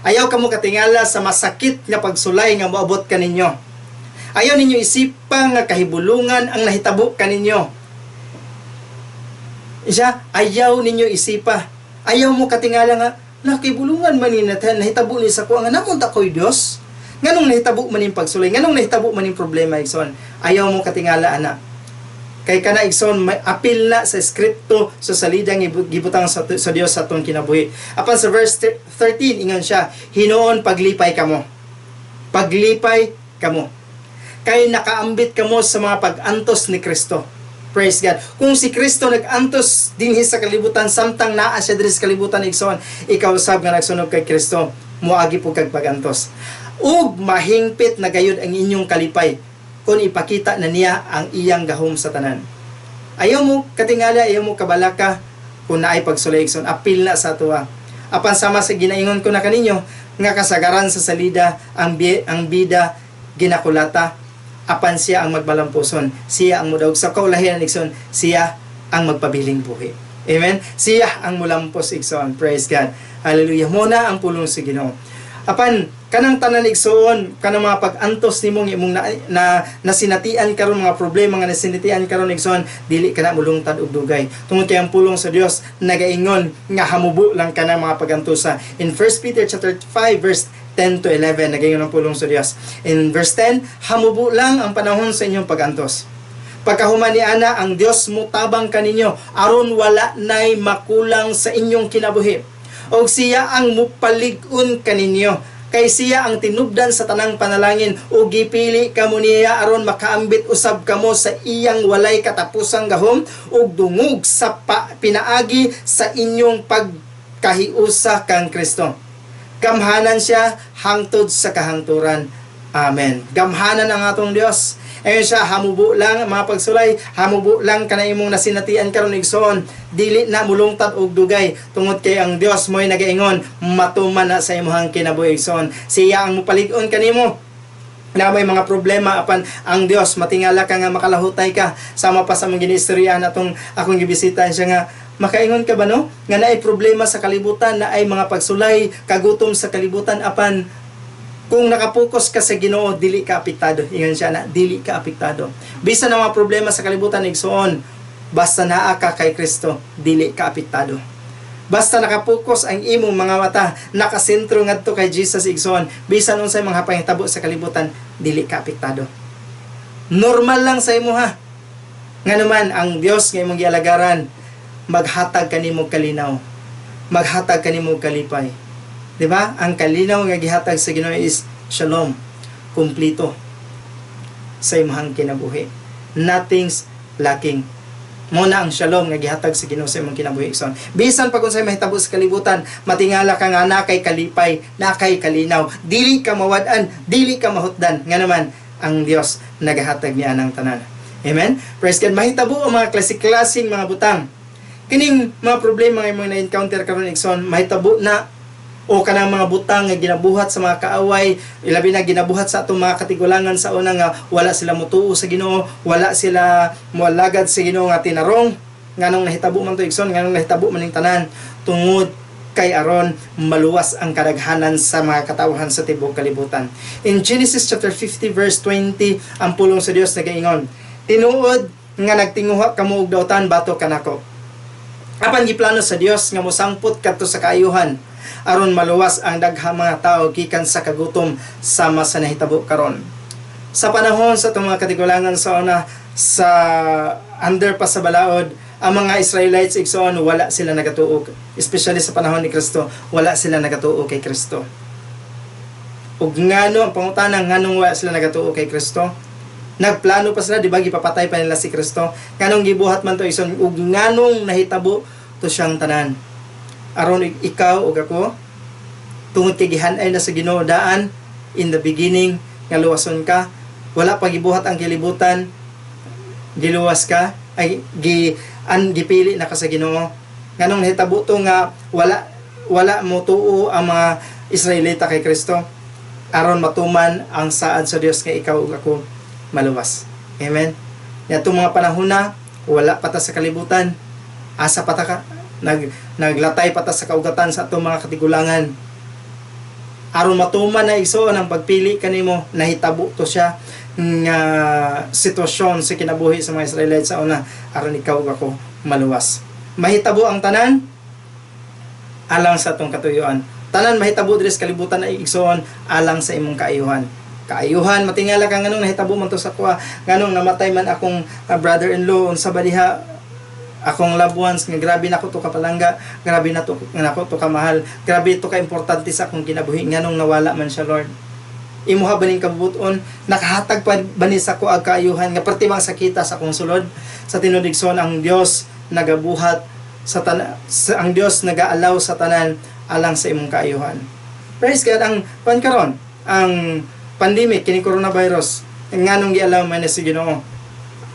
[SPEAKER 1] ayaw kamo katingala sa masakit nga pagsulay nga moabot kaninyo. Ayaw ninyo isipa nga kahibulungan ang nahitabo kaninyo." Siya, ayaw ninyo isipa. Ayaw mo katingala nga, nakibulungan man ni nahitabo ni sa kuha nga namunta ko'y Diyos. Nganong nahitabo man yung pagsulay, nganong nahitabo man yung problema, igsoon? Ayaw mo katingala ana. Kay kana, igsoon, may apil na sa skripto sa salida nga gibutang sa Dios sa atong kinabuhi. Apan sa verse 13 ingon siya, "Hinuon paglipay kamo. Paglipay kamo. Kay nakaambit kamo sa mga pag-antos ni Kristo." Praise God. Kung si Kristo nag-antos dinhi sa kalibutan samtang naa siya diri sa kalibutan, igsoon, ikaw sab nga nagsunod kay Kristo, moagi po kag pag-antos. "Ug mahingpit na gayud ang inyong kalipay kung ipakita na niya ang iyang gahom sa tanan." Ayaw mo katingala, ayaw mo kabalaka kung naay pagsulay, igsoon, apil na sa atoa. Apan sama sa ginaingon ko na kaninyo nga kasagaran sa salida ang bida ginakulata, apan siya ang magmalampuson, siya ang mudaog sa kaulahian, igsoon, siya ang magpabiling buhi. Amen. Siya ang mulampos, igsoon. Praise God. Hallelujah. Muna ang pulong sa Ginoo. Apan kanang tanan, igsoon, kanang mga pag-antos nimo nga imong na nasinatian karon, mga problema nga nasinatian karon, igsoon, dili ka na mulungtad og dugay. Tungod kay ang pulong sa Dios nagaingon nga hamubo lang kana mga pag-antosa. In 1 Peter chapter 5 verse 10 to 11, nagaingon ang pulong sa Dios. In verse 10, "Hamubo lang ang panahon sa inyong pag-antos. Pagkahuman ni ana, ang Dios mutabang kaninyo aron wala nay makulang sa inyong kinabuhi. Og siya ang mupalig-on kaninyo, kay siya ang tinubdan sa tanang panalangin ug gipili kamo niya aron makaambit usab kamo sa iyang walay katapusang gahom ug dungog sa pinaagi sa inyong pagkahiusa kang Kristo. Gamhanan siya hangtod sa kahangturan. Amen." Gamhanan ang atong Dios. Ayun siya, hamubo lang mga pagsulay, hamubo lang kana imong nasinatian karon, igsoon. Dili na mulungtad og dugay tungod kay ang Dios mo'y nagaingon matuman na sa imong kinabuhi, igsoon. Siya ang mupalig-on kanimo na may mga problema, apan ang Dios, matingala ka nga makalahutay ka, sama pa sa mga ginistoryahan atong akong gibisitahan siya nga makaingon ka ba, no, nga naay problema sa kalibutan, na ay mga pagsulay, kagutom sa kalibutan, apan kung nakapokus ka sa Ginoo, dili ka apektado. Ingon siya na dili ka apektado bisan ang mga problema sa kalibutan, igsoon. Basta naa ka kay Kristo, dili ka apektado. Basta nakapokus ang imong mga mata, nakasentro ngadto kay Jesus, igsoon, bisan unsay mga pangitabo sa kalibutan, dili ka apektado. Normal lang sa imo ha. Nga naman ang Dios nga imong gialagaran, maghatag kanimo kalinaw. Maghatag kanimo kalipay. Di ba? Ang kalinaw nga gihatag sa Ginoo is shalom, kumplito sa imong kinabuhi. Nothing's lacking. Mo na ang shalom nga gihatag sa Ginoo sa imong kinabuhi, igsoon. Bisan pag unsay mahitabo sa kalibutan, matingala ka nga naa kay kalipay, naa kay kalinaw. Dili ka mawad-an, dili ka mahutdan. Nga naman ang Dios nagahatag niya ng tanan. Amen. Praise God. Mahitabo ang mga klase-klaseng mga butang. Kining mga problema nga imong na-encounter karon, igsoon, mahitabo na o kanang mga butang nga ginabuhat sa mga kaaway, ilabi na ginabuhat sa atong mga katigulangan sa una nga wala sila mutuo sa Ginoo, wala sila moalagad sa Ginoo nga tinarong. Nganong nahitabo man to, igsoon? Nganong nahitabo man ning tanan? Tungod kay aron maluwas ang kadaghanan sa mga katawhan sa tibuok kalibutan. In Genesis chapter 50 verse 20, ang pulong sa Dios nagaingon, "Tinuod nga nagtinguha kamo og dautan batok kanako. Apan giplano sa Dios nga mosangpot kadto sa kaayuhan aron maluwas ang daghang mga tao gikan sa kagutom sama sa nahitabo karon." Sa panahon sa atong mga katigulangan sa una, sa under pa sa balaod, Ang mga Israelites, igsoon, wala sila nagatuo, especially sa panahon ni Kristo, wala sila nagatuo kay Kristo. Ug ngano, ang pangutana, nganong wala sila nagatuo kay Kristo? Nagplano pa sila, di ba, gipapatay pa nila si Kristo. Nganong gibuhat man to, igsoon, ug nganong nahitabo to siyang tanan? Aron ikaw ug ako, tungod kay gihanay na sa Ginoo daan in the beginning nga luwason ka, wala pa gibuhat ang kalibutan, giluwas ka, ay gi an gipili na ka sa Ginoo. Nganong nahitabo to nga wala wala mo tuo ang mga Israelita kay Kristo? Aron matuman ang saad sa Dios nga ikaw ug ako maluwas. Amen. Niadtong mga panahon na wala pa ta sa kalibutan, asa pa ta ka naglatay pa ta sa kaugatan sa atong mga katigulangan. Aron matuman na, igsoon, ang pagpili kanimo, nahitabo to siya nga sitwasyon sa kinabuhi sa mga Israelites sa una, aron ikaw ug ako maluwas. Mahitabo ang tanan alang sa atong katuyuan. Tanan mahitabo diri sa kalibutan ay, igsoon, alang sa imong kaayuhan. Kaayuhan, matingala ka nganong nahitabo man to sa kuha, nganong namatay man akong brother-in-law, unsa ba diha akong loved ones nga grabe na ko to kapalangga, grabe na to nga nako to kamahal, grabe to ka importante sa akong kinabuhi, nganong nawala man siya, Lord? Imuha ba ning kabubuton? Nakahatag pa ba ni sa ko ag kaayuhan nga perti bang sakita sa akong sulod? Sa tinuod, igsoon, ang Dios nagabuhat sa tanan, ang Dios nagaalaw sa tanan alang sa imong kaayuhan. Praise God. Ang pan karon, ang pandemic kini, coronavirus, nganong gialaw man ni sa Ginoo?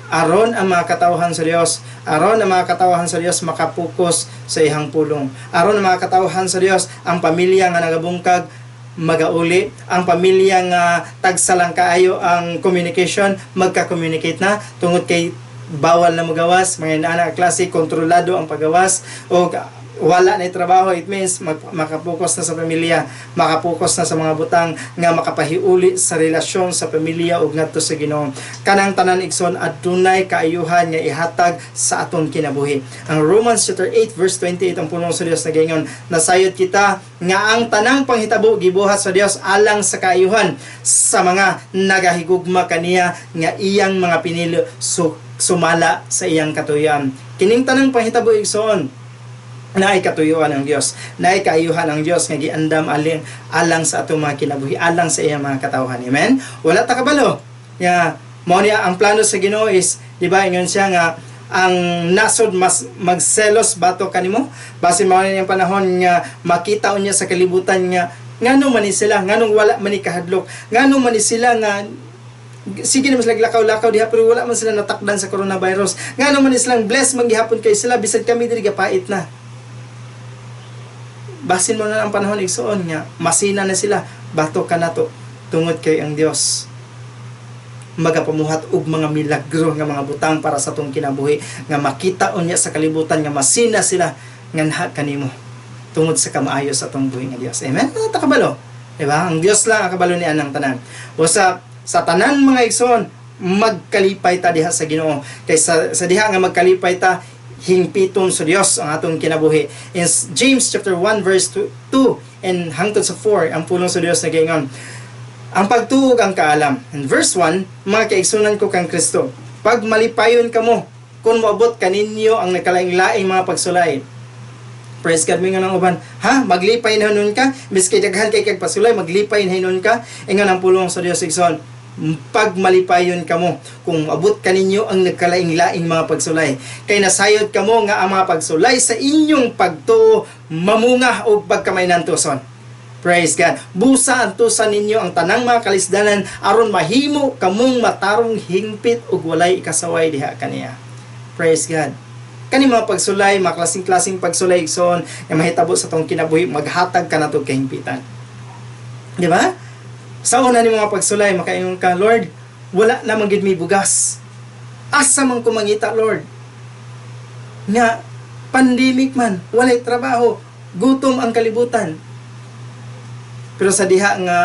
[SPEAKER 1] Aron ang mga katawhan sa Dios, aron ang mga katawhan sa Dios makapokus sa iyang pulong, aron ang mga katawhan sa Dios, ang pamilya nga nagabungkag magauli, ang pamilya nga tagsa lang kaayo ang communication, magka-communicate na tungod kay bawal na magawas, mga inaana klase, kontrolado ang pagawas o wala na trabaho. It means makapokus na sa pamilya, makapokus na sa mga butang nga makapahiuli sa relasyon sa pamilya ug ngadto sa Ginoo. Kanang tanan, igsoon, adunay kaayuhan nga ihatag sa aton kinabuhi. Ang Romans chapter 8 verse 28, ang pulong sa Dios nagaingon, nasayod kita nga ang tanang panghitabo gibuhat sa Dios alang sa kaayuhan sa mga nagahigugma kaniya nga iyang mga pinili sumala sa iyang katuyan. Kining tanang panghitabo, igsoon, naay katuyuan ang Dios, naay kaayuhan ang Dios nga giandam alang sa atong mga kinabuhi, alang sa iyang mga katawhan. Amen. Wala ta kabalo. Ya, mao niya ang plano sa Ginoo is, di ba, ingon siya nga ang nasod mas magselos batok kanimo. Basin mao ni ang panahon nga makita unya sa kalibutan nga ngano man ni sila, nganong wala man ni kahadlok, ngano man ni sila nga sige naman sila lakaw-lakaw diha pero wala man sila natakdan sa coronavirus, ngano man ni silang bless man gihapon kay sila bisan kami diri gapait na. Basin mao na ang panahon, igsoon, nga masina na sila batok kanato tungod kay ang Dios magapamuhat og mga milagro nga mga butang para sa atong kinabuhi nga makita unya sa kalibutan nga masina sila nga naha kanimo tungod sa kamaayo sa atong buhi nga Dios. Amen. Ano ta kabalo? Di ba? Ang Dios lang ang kabalo ni anang tanan. O sa tanan, mga igsoon, magkalipay ta diha sa Ginoo. Kay sa diha nga magkalipay ta, hingpiton sa Dios ang atong kinabuhi. In James chapter 1 verse 2 and hangtod sa 4, ang pulong sa Dios nagaingon, ang pagtuo ug ang kaalam. In verse 1, "Mga kaigsunan ko kang Kristo, pagmalipayon kamo kung moabot kaninyo ang nagkalaing-laing mga pagsulay." Praise God, mingon ang uban, "Ha, maglipay na nun ka? Biski daghan kay kag pasulay, maglipay na nun ka?" Ingon ang pulong sa Dios, igsoon, pagmalipayon kamo kung abot kaninyo ang nagkalaing-laing mga pagsulay. Kay nasayod kamo nga ang mga pagsulay sa inyong pagtuo mamunga og pagkamainantuson. Praise God. Busa antusan ninyo ang tanang mga kalisdanan aron mahimo kamong matarong, hingpit ug walay ikasaway diha kaniya. Praise God. Kani mga pagsulay, mga klaseng-klaseng pagsulay, igsoon, nga mahitabo sa tong kinabuhi, maghatag ka nato kahingpitan. Di ba? Sa una ni mga pagsulay, makaingon ka, "Lord, wala na man gid may bugas. Asa man ko mangita, Lord? Nga pandemic man, walay trabaho, gutom ang kalibutan." Pero sa diha nga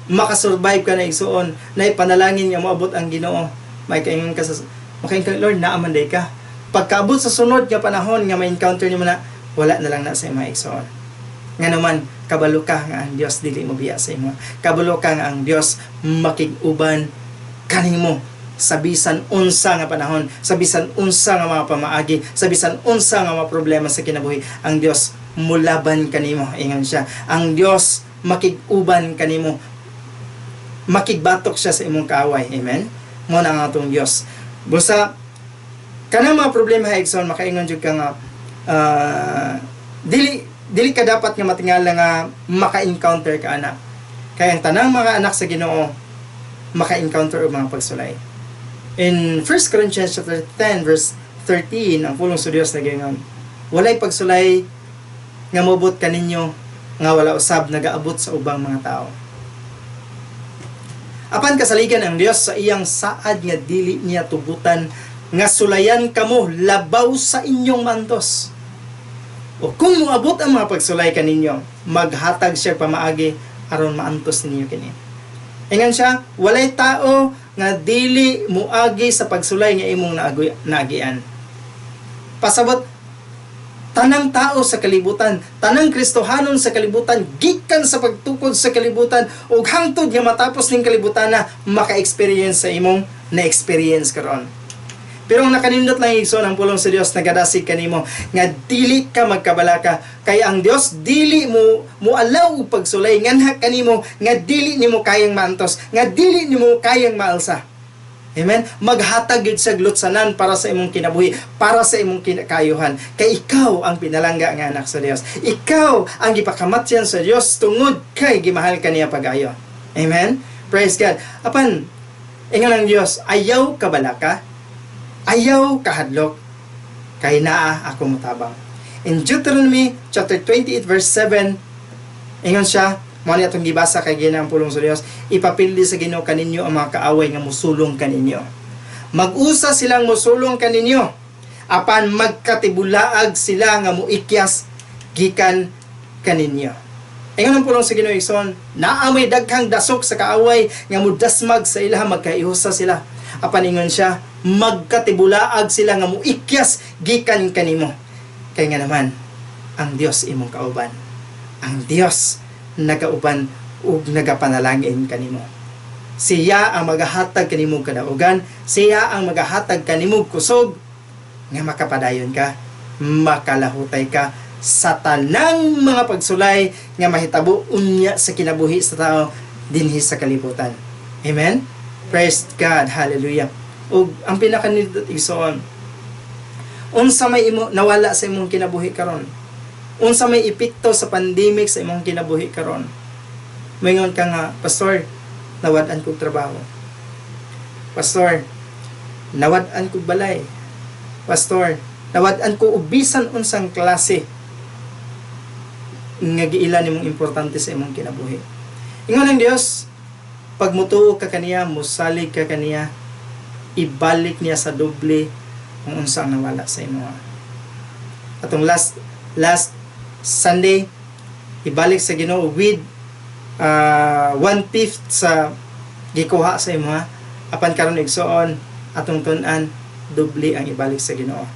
[SPEAKER 1] makasurvive ka na, igsuon, na ipanalangin nga moabot ang Ginoo, may kaingon ka sa makaingon ka, "Lord, naa man day ka." Pagkaabot sa sunod nga panahon nga ma-encounter nimo na, wala na lang na sa mga igsuon. Nga naman, kabalo ka nga ang Dios dili mo biya sa imo. Kabalo ka nga ang Dios makig-uban kanimo. Sa bisan unsa nga panahon, sa bisan unsa nga mga pamaagi, sa bisan unsa nga mga problema sa kinabuhi, ang Dios mulaban kanimo, ingon siya. Ang Dios makig-uban kanimo. Makigbatok siya sa imong kaaway. Amen. Mo na ang atong Dios. Busa kanang mga problema, igsoon, makaingon jud ka nga dili dili ka dapat nga matingala nga maka-encounter ka ana. Kaya ang tanang mga anak sa Ginoo maka-encounter og mga pagsulay. In 1 Corinthians chapter 10 verse 13, ang pulong sa Dios nagaingon, "Walay pagsulay nga mobot kaninyo nga wala usab nagaabot sa ubang mga tao. Apan kasaligan ang Dios sa iyang saad nga dili niya tugutan nga sulayan kamo labaw sa inyong maantos. O kung moabot ang mga pagsulay kaninyo, maghatag siya pamaagi aron maantos ninyo kini." Ingon siya, walay tao nga dili muagi sa pagsulay nga imong naagian. Pasabot, tanang tao sa kalibutan, tanang Kristohanon sa kalibutan, gikan sa pagtukod sa kalibutan, ug hangtod nga matapos ning kalibutan na maka-experience sa imong na-experience karon. Pero ang nakanindot lang, igsoon, ang pulong sa Dios nagadasig kanimo nga dili ka magkabalaka kay ang Dios dili mo mo-allow og pagsulay nganha kanimo nga dili nimo kayang maantos, nga dili nimo kayang maalsa. Amen? Maghatag gyud sa lutsanan para sa imong kinabuhi, para sa imong kinakayuhan. Kay ikaw ang pinalangga nga anak sa Dios. Ikaw ang gipakamatyan sa Dios tungod kay gimahal ka niya pag-ayo. Amen? Praise God. Apan, ingon ang Dios, "Ayaw kabalaka, ayaw kahadlok, kay naa ako mutabang." In Deuteronomy chapter 28 verse 7, ingon siya, mao ni atong gibasa kay gina ang pulong sa Dios, "Ipapildi sa Ginoo kaninyo ang mga kaaway nga musulong kaninyo. Mag-usa silang musulong kaninyo, apan magkatibulaag sila nga muikyas gikan kaninyo." Ingon ang pulong sa Ginoo, igsoon, naa may daghang dasok sa kaaway nga mudasmag sa ilaha, magkaihusa sila. Apan ingon siya, magkatibulaag sila nga muikyas gikan kanimo. Kay nga naman, ang Dios imong kauban. Ang Dios nagauban ug nagapanalangin kanimo. Siya ang magahatag kanimo kadaugan, siya ang magahatag kanimo kusog nga makapadayon ka, makalahutay ka sa tanang mga pagsulay nga mahitabo unya sa kinabuhi sa tao dinhi sa kalibutan. Amen? Praise God. Hallelujah. Ug ang pinakanindot, igsoon, unsa may imo nawala sa imong kinabuhi karon? Unsa may epekto sa pandemic sa imong kinabuhi karon? Moingon ka nga, "Pastor, nawad-an kog trabaho. Pastor, nawad-an kog balay. Pastor, nawad-an ko og bisan unsang klase nga giila nimong importante sa imong kinabuhi." Ingon ang Dios, pag mutuo ka kaniya, musalig ka kaniya, ibalik niya sa doble kung unsa ang nawala sa imo. Atong last last Sunday, ibalik sa Ginoo with one-fifth sa gikuha sa imo ha. Apan karon, igsoon, atong tun-an, doble ang ibalik sa Ginoo.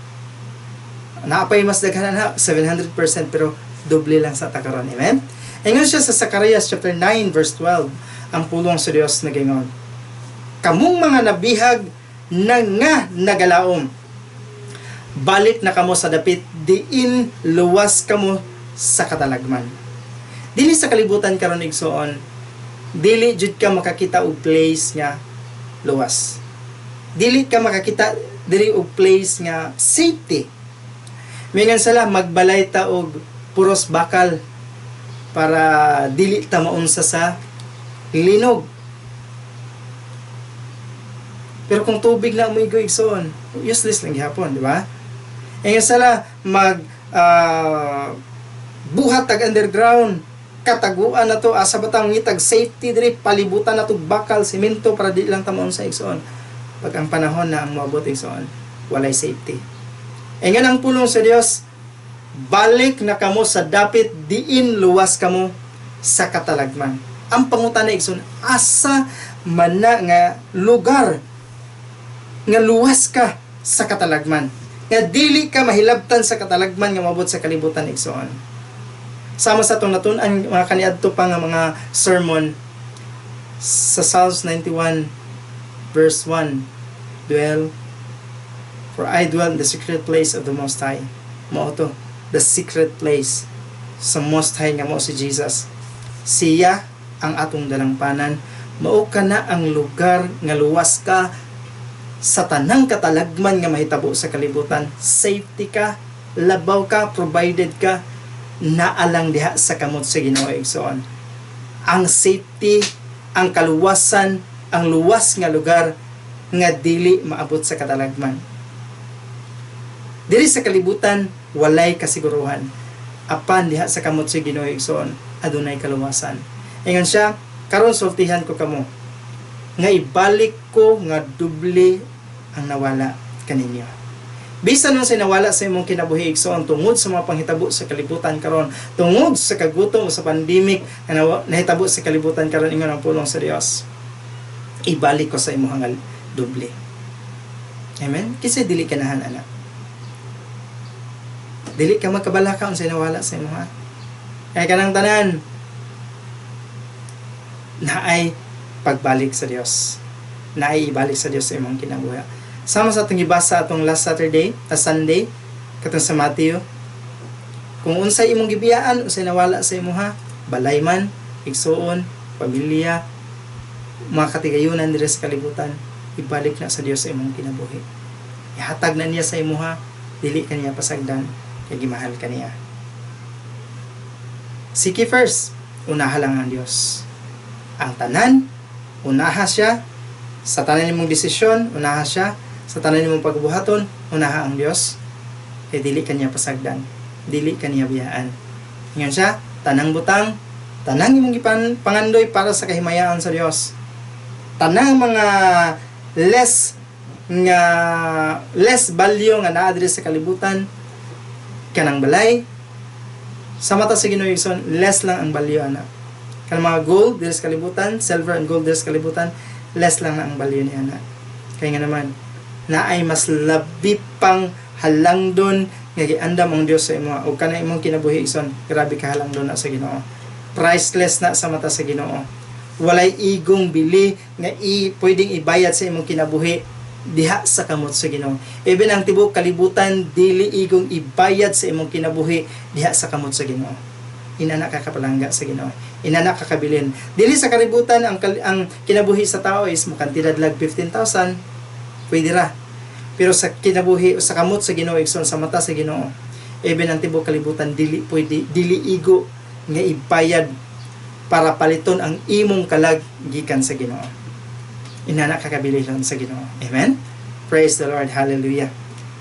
[SPEAKER 1] Naapay mas daghan ha, 700%, pero doble lang sa takaron. Amen? Ingon siya sa Zacarias chapter 9 verse 12, ang pulong sa Dios nagingon, "Kamong mga nabihag na nga nagalaom, balik na kamo sa dapit diin luwas kamo sa katalagman." Dili sa kalibutan karon, igsoon, dili jud ka makakita og place nga luwas. Dili ka makakita diri og place nga safety. Mingan sala magbalay ta og puros bakal para dili ta maunsa sa linog. Pero kung tubig na mo igsoon, useless lang gihapon, di ba? Ingon sala mag buhat tag underground, kataguan na to, asa ba tang ngitag safety diri, palibutan na to bakal, semento para di lang ta maunsa, igsoon. Pag ang panahon na ang moabot, igsoon, walay safety. Ingon ang pulong sa Dios, "Balik na kamo sa dapit diin luwas kamo sa katalagman." Ang pangutana, igsoon, asa man na nga lugar nga luwas ka sa katalagman? Nga dili ka mahilabtan sa katalagman nga moabot sa kalibutan, igsoon? Sama sa atong natun-an mga kaniadto pa nga mga sermon sa Psalms 91 verse 1. dwell for I dwell in the secret place of the Most High." Mao to, the secret place sa Most High nga mao si Jesus. Siya ang atong dalangpanan. Mao kana ang lugar nga luwas ka sa tanang katalagman nga mahitabo sa kalibutan. Safety ka, labaw ka, provided ka, naalang diha sa kamot sa Ginoo, igsoon. Ang safety, ang kaluwasan, ang luwas nga lugar nga dili maabot sa katalagman. Diri sa kalibutan, walay kasiguruhan. Apan diha sa kamot sa Ginoo, igsoon, adunay kaluwasan. Ingon siya, "Karon sultihan ko kamo nga ibalik ko nga doble ang nawala kaninyo." Bisan unsay nawala sa imong kinabuhi, igsoon, tungod sa mga panghitabo sa kalibutan karon, tungod sa kagutom o sa pandemic nga nahitabo sa kalibutan karon, ingon ang pulong sa Dios, "Ibalik ko sa imong nga doble." Amen? Kasi dili kanahan ana. Dili ka magkabalaka unsay nawala sa imong. Kaya kanang tanan naay pagbalik sa Dios. Naay ibalik sa Dios sa imong kinabuhi. Sama sa atong gibasa atong last Saturday, a Sunday, katong sa Matthew. Kung unsay imong gibiyaan, unsay nawala sa imuha, balay man, igsuon, pamilya, mga katigayunan diri sa kalibutan, ibalik na sa Dios sa imong kinabuhi. Ihatag na niya sa imuha, dili ka niya pasagdan, kay gimahal ka niya. Seek ye first, unaha lang ang Dios. Ang tanan, unaha siya. Sa tanan nimong desisyon, unaha siya. Sa tanan nimong pagbuhaton, unaha ang Dios. Kay dili ka niya pasagdan, dili ka niya biyaan. Ingon siya, tanang butang, tanang imong gipan pangandoy para sa kahimayaan sa Dios. Tanang mga less nga less value nga naa diri sa kalibutan, kanang balay, sa mata sa Ginoo, igsoon, less lang ang value ana. Kanang mga gold diri sa kalibutan, silver and gold diri sa kalibutan, less lang na ang value niya na. Kaya nga naman, naay mas labi pang halangdon nga giandam ang Dios sa imo. Ug kana imong kinabuhi, igsoon, grabe ka halangdon na sa Ginoo. Priceless na sa mata sa Ginoo. Walay igong bili nga pwedeng ibayad sa imong kinabuhi diha sa kamot sa Ginoo. Even ang tibuok kalibutan, dili igong ibayad sa imong kinabuhi diha sa kamot sa Ginoo. Inana ka kapalangga sa Ginoo. Inana ka kabilin. Dili sa kalibutan ang kinabuhi sa tao is mukantidad lag 15,000, pwede ra. Pero sa kinabuhi o sa kamot sa Ginoo, igsoon, sa mata sa Ginoo, even ang tibuok kalibutan dili pwede, dili igo nga ibayad para paliton ang imong kalag gikan sa Ginoo. Inana ka kabilin sa Ginoo. Amen. Praise the Lord. Hallelujah.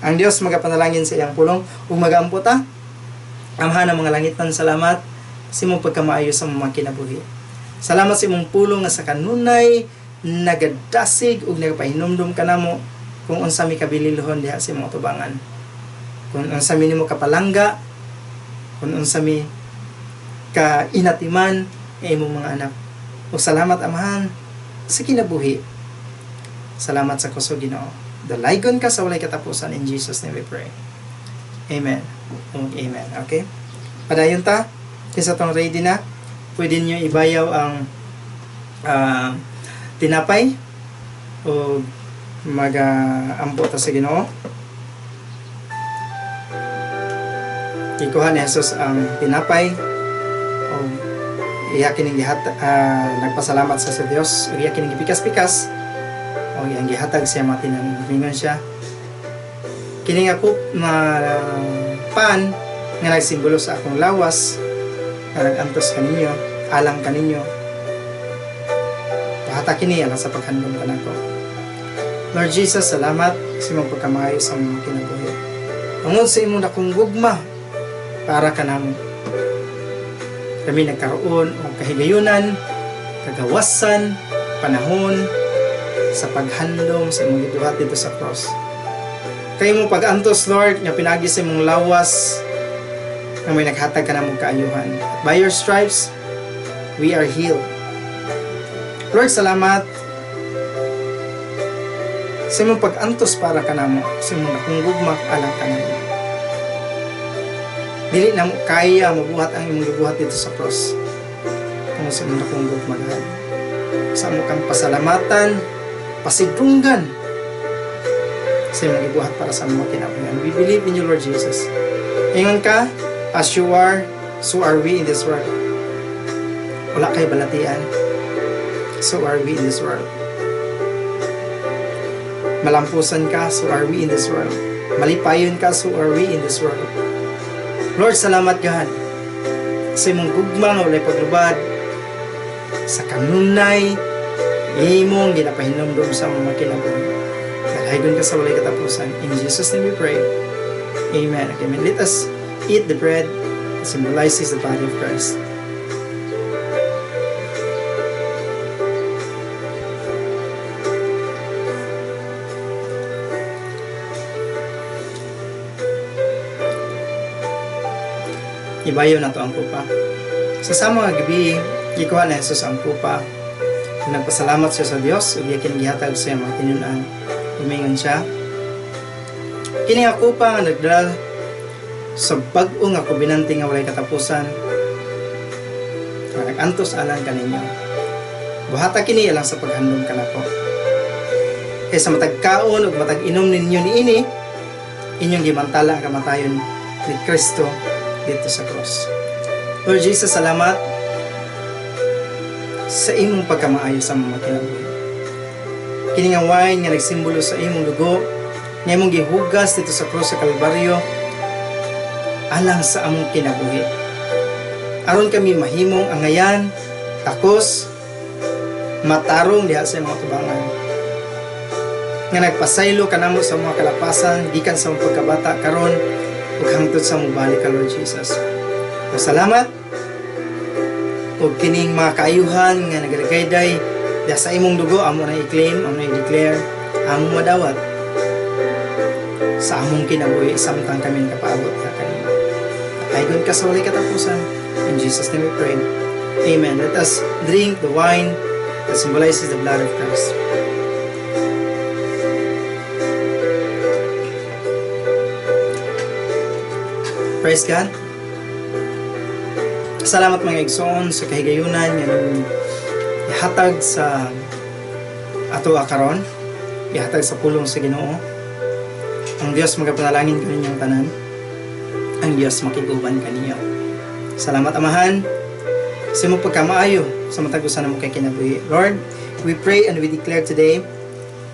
[SPEAKER 1] Ang Dios magapanalangin sa iyang pulong ug magaampo ta. Amahan ng mga langitan, salamat sa imong pagkamaayo sa mga kinabuhi. Salamat sa imong pulong nga sa kanunay nagadasig ug nagapahinumdum kanamo kung unsa mi kabililhon diha sa imong tubangan. Kung unsa mi nimo kapalangga, kung unsa mi ka inatiman nga imong mga anak. Ug salamat, Amahan, sa kinabuhi. Salamat sa kusog, Ginoo. Dalaygon ka sa walay katapusan. In Jesus' name we pray. Amen. Ug amen. Okay? Padayon ta. Kaysa tong ready na, pwede niyo ibayaw ang tinapay o mag-ampo ta sa Ginoo. Gikuha ni Jesus ang tinapay o iya kining gihat nagpasalamat sa Dios ug iya kining gipikas-pikas o iyang gihatag siya mga tinan. Mingon siya, "Kini nga kup na pan nga nagsimbolo sa akong lawas nga nag-antos kaninyo alang kaninyo. Buhata kini alang sa paghandom kanako." Lord Jesus, salamat sa imong pagkamaayo sa mga kinabuhi. Tungod sa imong dakong gugma para kanamo, kami nagkaroon og kahigayunan, kagawasan, panahon sa paghandom sa imong gibuhat dito sa cross. Kay imong pag-antos, Lord, nga pinagi sa imong lawas nga may naghatag ka namong kaayuhan. At by your stripes, we are healed. Lord, salamat sa imong pag-antos para kanamo, sa imong dakong gugma alang kanamo. Dili namo kaya mabuhat ang imong gibuhat dito sa cross. Tungod sa imong dakong gugma, God. Sa amo kang pasalamatan, pasidunggan. Sa imong gibuhat para sa among kinabuhi. And we believe in you, Lord Jesus. Ingon ka, as you are, so are we in this world. Wala kay balatian. So are we in this world. Malampusan ka, so are we in this world. Malipayon ka, so are we in this world. Lord, salamat, God, sa imong gugma nga walay paglubad, sa kanunay imong ginapahinumdom sa mga kinabuhi. Dalaygon ka sa walay katapusan. In Jesus' name we pray. Amen. Okay, amen. Let us eat the bread that symbolizes the body of Christ. Ibayo na to ang kupa. Sa sama nga gabi, gikuha ni Jesus ang kupa. Nagpasalamat siya sa Dios ug iya gihatag sa iyang mga tinun-an. Umingon siya, "Kini nga kupa nga nagdala sa bag-o nga kobinante nga walay katapusan nga nag-antos alang kaninyo. Buhata kini alang sa paghandom kanako. Kay sa matag kaon ug matag inom ninyo niini, inyong gimantala ang kamatayon ni Kristo didto sa cross." Lord Jesus, salamat sa imong pagkamaayo sa mga kinabuhi. Kini nga wine nga nagsimbolo sa imong dugo, nga imong gihugas didto sa cross sa Kalbaryo, alang sa among kinabuhi. Aron kami mahimong angayan, takos, matarong diha sa imong atubangan. Nga nagpasaylo kanamo sa mga kalapasan gikan sa among pagkabata karon ug hangtod sa mobalik ka, Lord Jesus. So, salamat ug kining mga kaayuhan nga nagalagayday diha sa imong dugo, amo na i-claim, amo na i-declare, amo madawat sa among kinabuhi samtang kami nakapaabot ka kanimo. Dalaygon ka sa walay katapusan. In Jesus' name we pray. Amen. Let us drink the wine that symbolizes the blood of Christ. Praise God. Salamat, mga igsoon, sa kahigayunan nga ihatag sa ato karon, ihatag sa pulong sa Ginoo. Ang Dios magapanalangin kaninyong tanan. Ang Dios makig-uban kaninyo. Salamat, Amahan, sa imong pagkamaayo sa matag usa namo kay kinabuhi. Lord, we pray and we declare today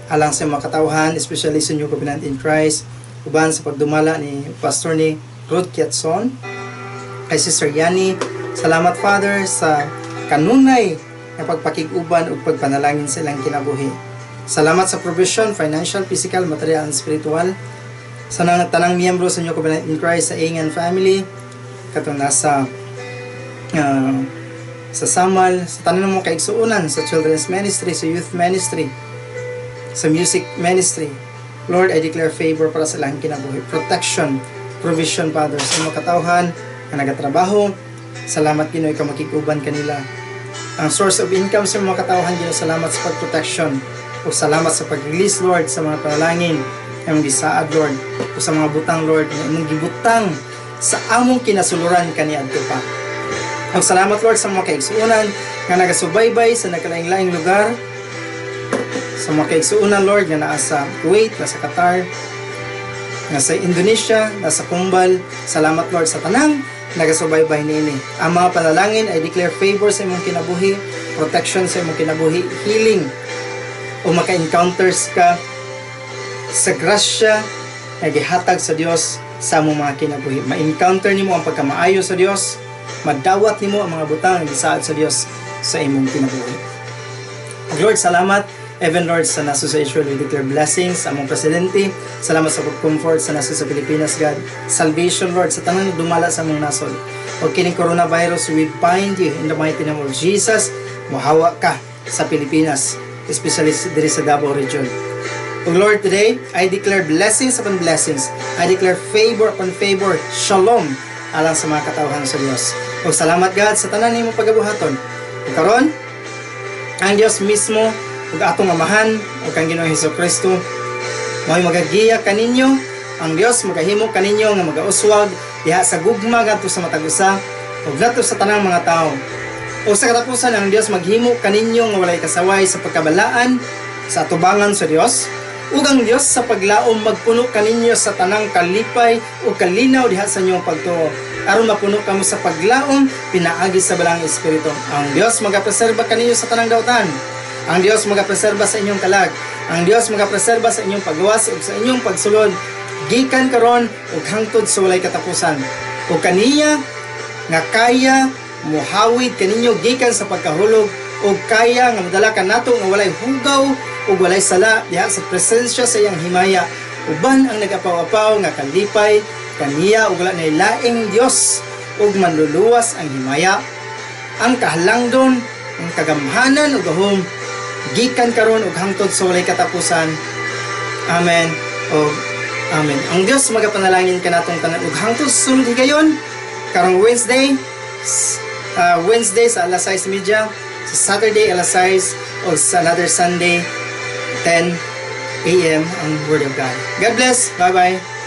[SPEAKER 1] alang sa mga katawhan, especially sa New Covenant in Christ, uban sa pagdumala ni Pastor ni Ruth Kiatson, kay Sister Yani. Salamat, Father, sa kanunay nga pagpakig-uban ug pagpanalangin sa ilang kinabuhi. Salamat sa provision, financial, physical, material, and spiritual. Sa tanang miyembro sa New Covenant in Christ sa Ingan family, katong nasa sa Samal, sa tanan mo kaigsuonan, sa children's ministry, sa youth ministry, sa music ministry. Lord, I declare favor para sa ilang kinabuhi. Protection, provision, Father, sa mga katawhan nga nagatrabaho. Salamat, Ginoo, ikaw makig-uban kanila. Ang source of income sa mga katawhan, Ginoo, salamat sa pag-protection. O salamat sa pag-release, Lord, sa mga panalangin nga imong gisaad, Lord, o sa mga butang, Lord, nga imong gibutang sa among kinasuluran kaniadto pa. Ang salamat, Lord, sa mga kaigsuonan nga nagasubaybay sa nagkalaing-laing lugar, sa mga kaigsuonan, Lord, nga naa sa Kuwait, nasa Qatar, nasa Indonesia, nasa Kumbal. Salamat, Lord, sa tanang nagasubaybay niini. Ang mga panalangin ay declare favor sa imong kinabuhi, protection sa imong kinabuhi, healing, o maka-encounters ka sa grasya nga gihatag sa Dios sa among mga kinabuhi. Ma-encounter nimo ang pagkamaayo sa Dios, madawat nimo ang mga butang nga gisaad sa Dios sa imong kinabuhi. Lord, salamat. Even, Lord, sa nasa sa Israel, we declare blessings sa among presidente. Salamat sa pag-comfort sa nasa sa Pilipinas, God. Salvation, Lord, sa tanang dumala sa among nasod. O kining coronavirus, we bind you in the mighty name of Jesus. Muhawa ka sa Pilipinas, especially diri sa Davao region. O Lord, today, I declare blessings upon blessings. I declare favor upon favor. Shalom alang sa mga katawhan sa Dios. O salamat, God, sa tanan nimo pagabuhaton. Ug karon, ang Dios mismo ug atong Amahan ug kang Ginoong Hesus Kristo mao'y magagiya kaninyo. Ang Dios magahimo kaninyo nga magauswag diha sa gugma ngadto sa matag usa ug ngadto sa tanang mga tawo. O sa katapusan, ang Dios maghimo kaninyo nga walay kasaway sa pagkabalaan sa atubangan sa Dios. Ug ang Dios sa paglaom magpuno kaninyo sa tanang kalipay ug kalinaw diha sa inyong pagtuo, aron mapuno kamo sa paglaom pinaagi sa Balaang Espiritu. Ang Dios magapreserba kaninyo sa tanang dautan. Ang Dios magapreserba sa inyong kalag. Ang Dios magapreserba sa inyong paggawas ug sa inyong pagsulod gikan karon ug hangtod sa walay katapusan. Ug kaniya nga kaya muhawid kaninyo gikan sa pagkahulog ug kaya nga modala kanato nga walay hugaw ug walay sala diha sa presensya sa iyang himaya, uban ang nag-apaw-apaw nga kalipay, kaniya ug wala nay laing Dios ug Manluluwas ang himaya, ang kahalangdon, ang kagamhanan ug gahom gikan karon ug hangtod sa walay katapusan. Amen ug amen. Ang Dios magapanalangin kanatong tanan ug hangtod sa sunod higayon, karong Wednesday, Wednesday sa alas 6:30, sa Saturday alas 6 o sa another Sunday 10 a.m. ang Word of God. God bless. Bye-bye.